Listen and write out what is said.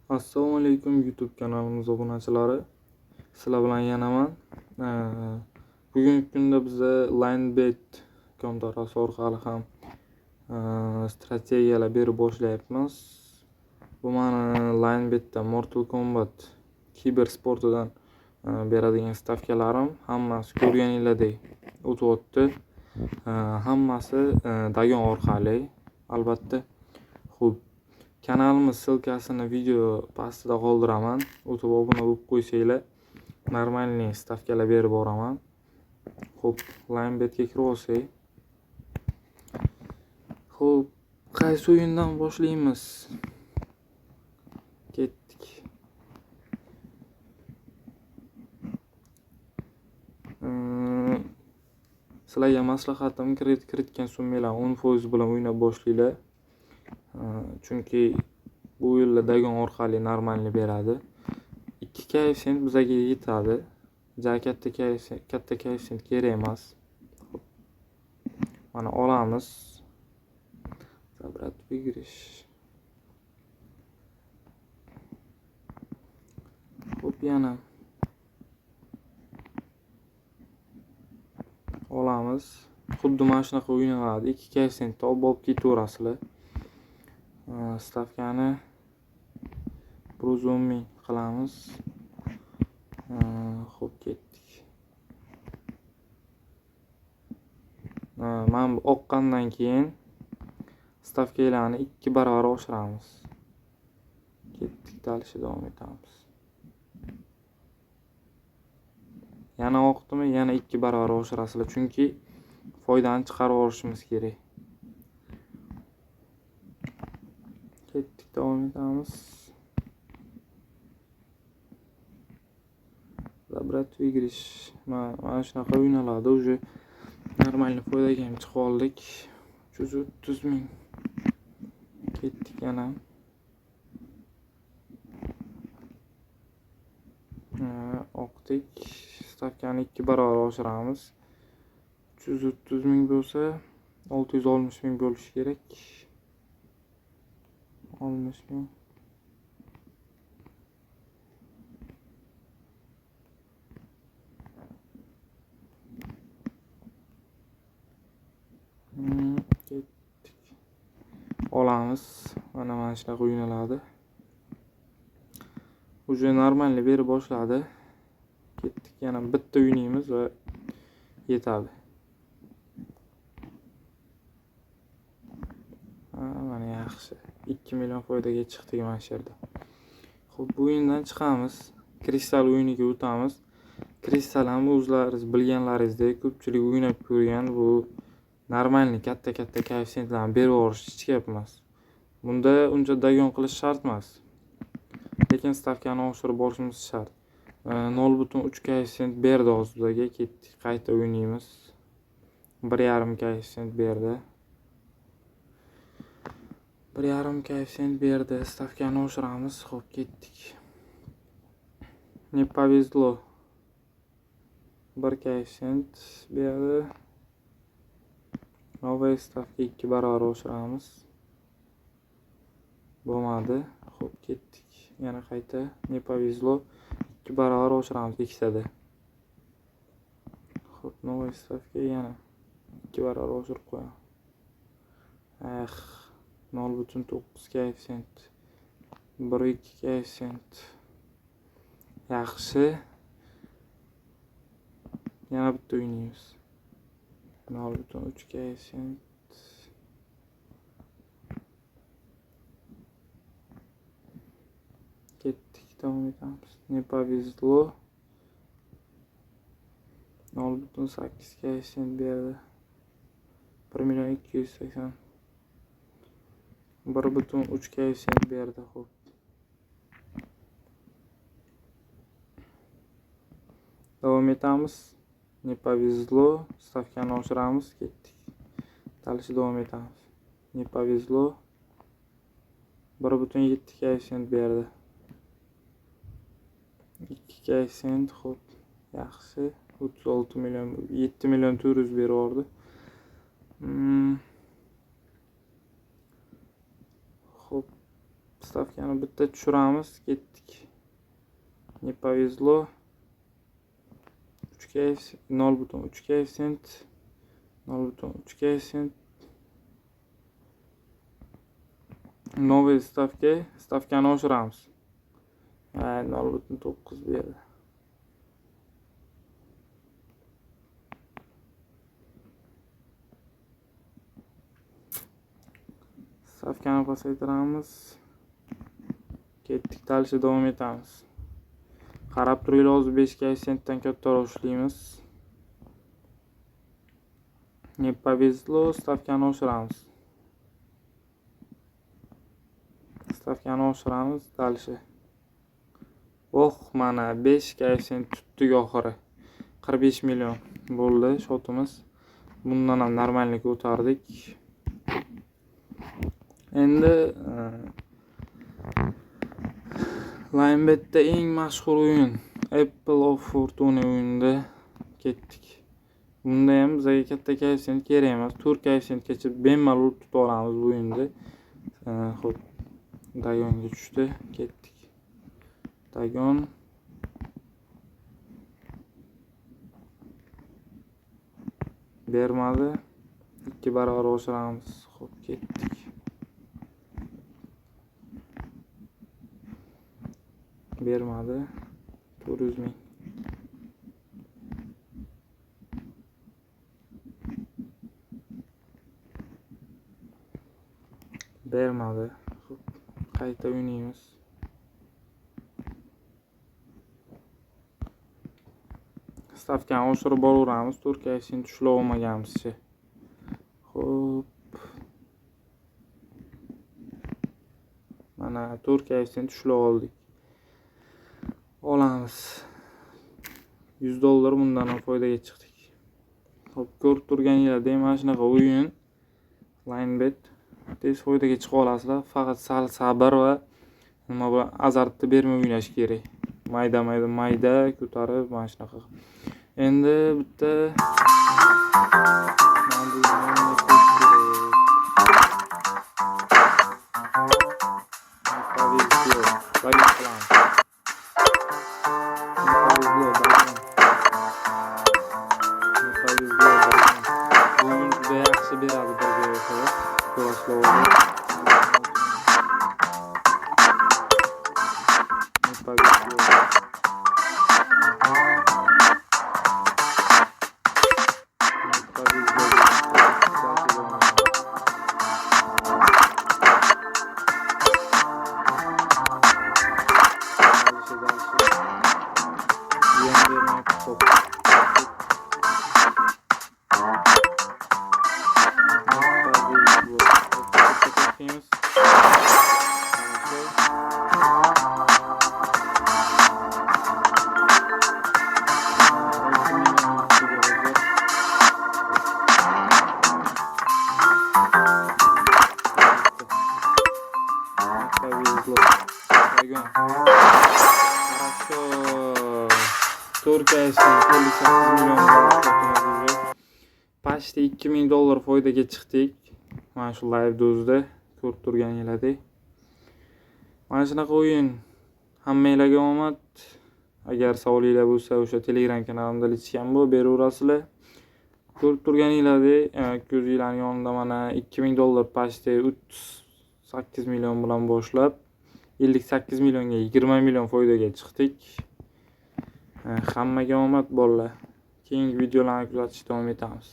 Assalomu alaykum YouTube kanalimiz obunachilari. Sizlar bilan yana man. Bugungi kunda biza Linebet kontorasi orqali ham strategiyalar berib boshlayapmiz. Bu mani Linebetda Mortal Kombat kibersportidan beradigan stavkalarim hammasi ko'rganinglardek o'tyapti. Hammasi dagon orqali albatta. Xo'p, kanalimiz ссылкасini video pastida qoldiraman. O'tib obuna bo'lib qo'ysanglar, нормальный stavkalar berib boraman. Xo'p, Linebetga kirib olsak. Xo'p, qaysi o'yindan boshlaymiz? Ketdik. Sizlarga maslahatim, kredit kiritgan summanglarni 10% bilan o'ynab boshlanglar. Chunki bu o'yinlar dagon orqali нормальный beradi. 2 koeffitsient bizaga yetadi. Ja katta koeffitsient, katta koeffitsient kerak emas. Xo'p. Mana olamiz. Забрать выигрыш. Xo'p, yana olamiz. Xuddi mana shunaqa o'ynaladi. 2 koeffitsient olib olib ketaverasizlar. Stavkani 110 ming qilamiz. Xo'p, ketdik. Mana bu oqqandan keyin stavkalarni 2 barobar oshiramiz. Ketdik, dальше davom etamiz. Yana oqdimi, yana 2 barobar oshirasizlar, chunki foydani chiqarib olishimiz kerak. Ketdik, davom etamiz. Забрать выигрыш. Mana shunaqa o'ynaladi. Уже нормальный foydaga ham chiqib oldik. 330 ming. Ketdik yana. Oqdik. Stavkani 2 barobar oshiramiz. 330 ming bo'lsa, 660 ming bo'lishi kerak. 60 ming. Ketdik. Olamiz. Mana shunaqa o'ynaladi. Уже нормальный berib boshladi. Ketdik, yana bitta o'ynaymiz va yetadi. Mana yaxshi. 2 million foydaga chiqdik mana shu yerda. Xo'p, bu o'yindan chiqamiz. Kristal o'yiniga o'tamiz. Kristal ham o'zlaringiz bilganlaringizdek ko'pchilik o'ynab ko'rgan, bu нормальный katta-katta koeffitsiyentlarni berib yuborish hech gap emas. Bunda uncha dagon qilish shart emas. Lekin stavkani oshirib borishimiz shart. 0.3 koeffitsient berdi hozir bizga. Ketdik, qayta o'ynaymiz. 1.5 koeffitsient berdi. 1.5 koeffitsient berdi. Stavkani oshiramiz. Xo'p, ketdik. Не повезло. 1 koeffitsient berdi. Новая stavka 2 barobar oshiramiz. Bo'lmadi. Xo'p, ketdik. Yana qayta не повезло. 2 barobar oshiramiz ikkitada. Xo'p, новая stavka yana 2 barobar oshirib qo'yamiz. Eh, 0.9 koeffitsient. 1.2 koeffitsient. Yaxshi. Yana bitta o'ynaymiz. 0.3 koeffitsient. Ketdik, davom etamiz. Не повезло. 0.8 koeffitsient berdi. 1 million 280. 1.3 koeffitsient berdi, xo'p. Davom etamiz. Не повезло. Stavkani oshiramiz, ketdik. Dальше davom etamiz. Не повезло. 1.7 koeffitsient berdi. 2 koeffitsient, xo'p, yaxshi. 36 million, 7 million 400 berib yubordi. Xo'p. Stavkani bitta tushiramiz, ketdik. Не повезло. 3 0,3 koeffitsient, 0,3 koeffitsient. Новый stavka, stavkani oshiramiz. 0,9 berdi. Stavkani pasaytiramiz. Ketdik, дальше davom etamiz. Qarab turinglar, hozir 5 koeffitsiyentdan kattaroq ushlaymiz. Не повезло, stavkani oshiramiz. Stavkani oshiramiz, дальше. Oh, mana 5 koeffitsient tutdik oxiri. 45 million bo'ldi счёт imiz. Bundan ham нормальный ko'tardik. Endi Linebetda eng mashhur o'yin Apple of Fortune o'yinida ketdik. Bunda ham bizga katta koeffitsient kerak emas. 4 koeffitsiyentgacha bemalol tuta olamiz bu o'yinda. Xo'p, Dagonga tushdi, ketdik. Dagon bermadi. 2 barobar oshiramiz. Xo'p, ketdik. Bermadi. 400 ming. Bermadi. Xo'p, qayta o'ynaymiz. Stavkani oshirib boraveramiz. 4 koeffitsient ushlab olmaganmizchi. Xo'p. Mana 4 koeffitsient ushlab oldik. Olamiz. 100 dollar bundan ham foydaga chiqdik. Xo'p, ko'rib turganinglardek mana shunaqa o'yin Linebet tez foydaga chiqa olasizlar. Faqat sal sabr va nima bilan azartni bermay o'ynash kerak. Mayda mayda mayda ko'tarib mana shunaqa. Endi bitta mana bu o'yinni ko'rish kerak. Повезло. Dagon qilamiz. Не повезло, Dagon. Не повезло, Dagon. Bu o'yin juda yaxshi beradi birga o'xshab. Ko'rasizlar hozir. Не повезло. Не повезло. Дальше davom etamiz. Дальше, дальше. Yem bermayapti. Xo'p. Не повезло. Xo'p, bitta tashlaymiz. Хорошо. 6 million ustiga hozir. Не повезло. Dagon. Хорошо. 4 koeffitsient 58 million dollar счёт imiz уже. Почти 2000 dollar foydaga chiqdik. Mana shu live o'zida ko'rib turganinglardek. Mana shunaqa o'yin. Hammanglarga omad. Agar savolinglar bo'lsa, o'sha Telegram kanalimda личка m bor, beraverasizlar. Ko'rib turganinglardek, ko'zinglarning yonida mana 2000 dollar почти 38 million bilan boshlab 58 millionga 20 million foydaga chiqdik. Hammaga omad, bolalar. Keyingi videolarni kuzatishda davom etamiz.